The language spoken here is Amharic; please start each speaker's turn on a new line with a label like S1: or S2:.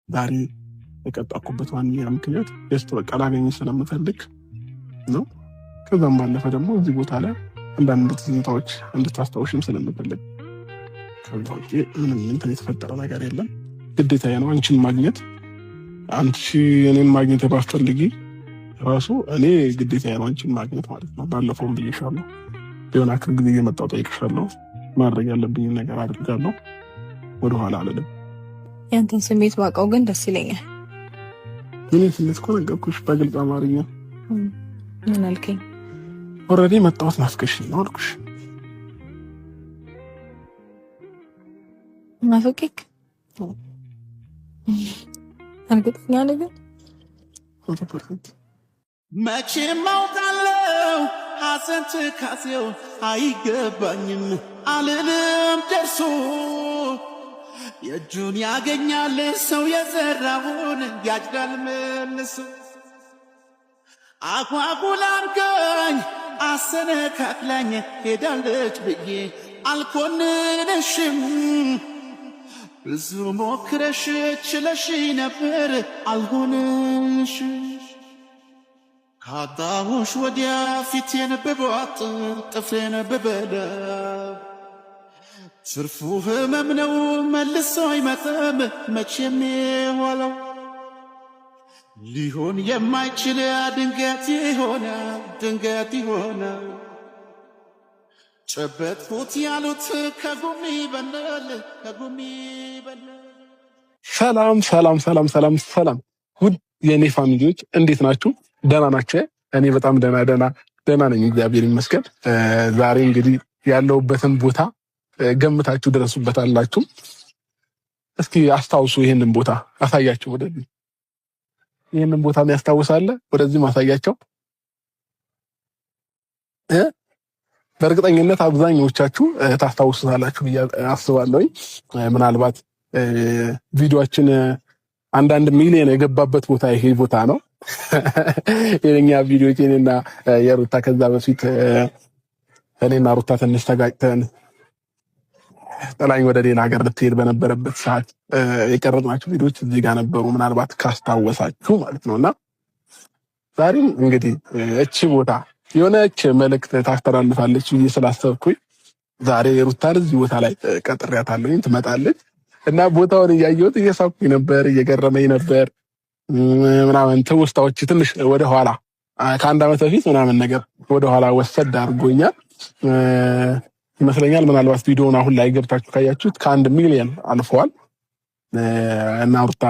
S1: ዛሬ የቀጠርኩበት ዋነኛ ምክንያት just በቃ ላገኝ ስለምፈልግ ነው። ከዛም ባለፈ ደግሞ እዚህ ቦታ ላይ አንዳንድ ትዝታዎች እንድታስታውሽም ስለምፈልግ፣ ከዛ ውጪ ምንም እንትን የተፈጠረ ነገር የለም። ግዴታዬ ነው አንቺን ማግኘት። አንቺ እኔን ማግኘት ባትፈልጊ ራሱ እኔ ግዴታዬ ነው አንቺን ማግኘት ማለት ነው። ባለፈውም ብዬሻለሁ። ቢሆን አክል ጊዜ እየመጣሁ ጠይቅሻለሁ። ማድረግ ያለብኝን ነገር አድርጋለሁ። ወደኋላ አልልም።
S2: ያንተን ስሜት ባውቀው ግን ደስ ይለኛል።
S1: የኔን ስሜት እኮ ነገርኩሽ በግልጽ አማርኛ።
S2: ምን አልከኝ?
S1: Already መጣሁት ናፍቀሽኝ ነው አልኩሽ።
S2: ናፍቄክ እርግጠኛ ነህ ግን?
S1: 100%።
S3: መቼም አውቃለሁ ሐዘን ትካዜው አይገባኝም አልልም ደርሶ፣ የእጁን ያገኛል ሰው የዘራውን ያጭዳል መልሶ። አጓጉል አርጋኝ አሰነካክላኝ ሄዳለች ብዬ አልኮንንሽም፣ ብዙ ሞክረሽ ችለሽ ነበር አልሆንሽ። ካጣሁሽ ወዲያ ፊቴን ብቧጥ ጥፍሬን ብበላ ትርፉ ህመም ነው መልሶ አይመጣም መቼም የኋላው። ሊሆን የማይችል ድንገት ይሆናል ድንገት ይሆናል፣ ጨበጥኩት ያሉት ከጉም ይበላል ከጉም ይበላል።
S1: ሰላም ሰላም ሰላም ሰላም ሰላም፣ ውድ የእኔ family ዎች እንዴት ናችሁ? ደህና ናቸው? እኔ በጣም ደህና ደህና ደህና ነኝ፣ እግዚአብሔር ይመስገን። ዛሬ እንግዲህ ያለሁበትን ቦታ ገምታችሁ ደረሱበታላችሁ። እስኪ አስታውሱ፣ ይህንን ቦታ አሳያቸው። ወደዚህ ይህንን ቦታ የሚያስታውሳለ ወደዚህ ማሳያቸው። በእርግጠኝነት አብዛኞቻችሁ ታስታውሱታላችሁ ብዬ አስባለሁኝ። ምናልባት ቪዲዮአችን አንዳንድ ሚሊዮን የገባበት ቦታ ይሄ ቦታ ነው። የኛ ቪዲዮ እኔና የሩታ ከዛ በፊት እኔና ሩታ ትንሽ ተጋጭተን ጥላኝ ወደ ሌላ ሀገር ልትሄድ በነበረበት ሰዓት የቀረጽናቸው ቪዲዮዎች እዚህ ጋር ነበሩ፣ ምናልባት ካስታወሳችሁ ማለት ነው። እና ዛሬም እንግዲህ እቺ ቦታ የሆነች መልእክት ታስተላልፋለች ብዬ ስላሰብኩኝ ዛሬ ሩታን እዚህ ቦታ ላይ ቀጥሬያታለሁኝ። ትመጣለች እና ቦታውን እያየሁት እየሳኩኝ ነበር፣ እየገረመኝ ነበር ምናምን ትውስታዎች ትንሽ ወደኋላ ከአንድ ዓመት በፊት ምናምን ነገር ወደኋላ ወሰድ አድርጎኛል ይመስለኛል። ምናልባት ቪዲዮውን አሁን ላይ ገብታችሁ ካያችሁት ከ1 ሚሊዮን አልፈዋል እና ሩታ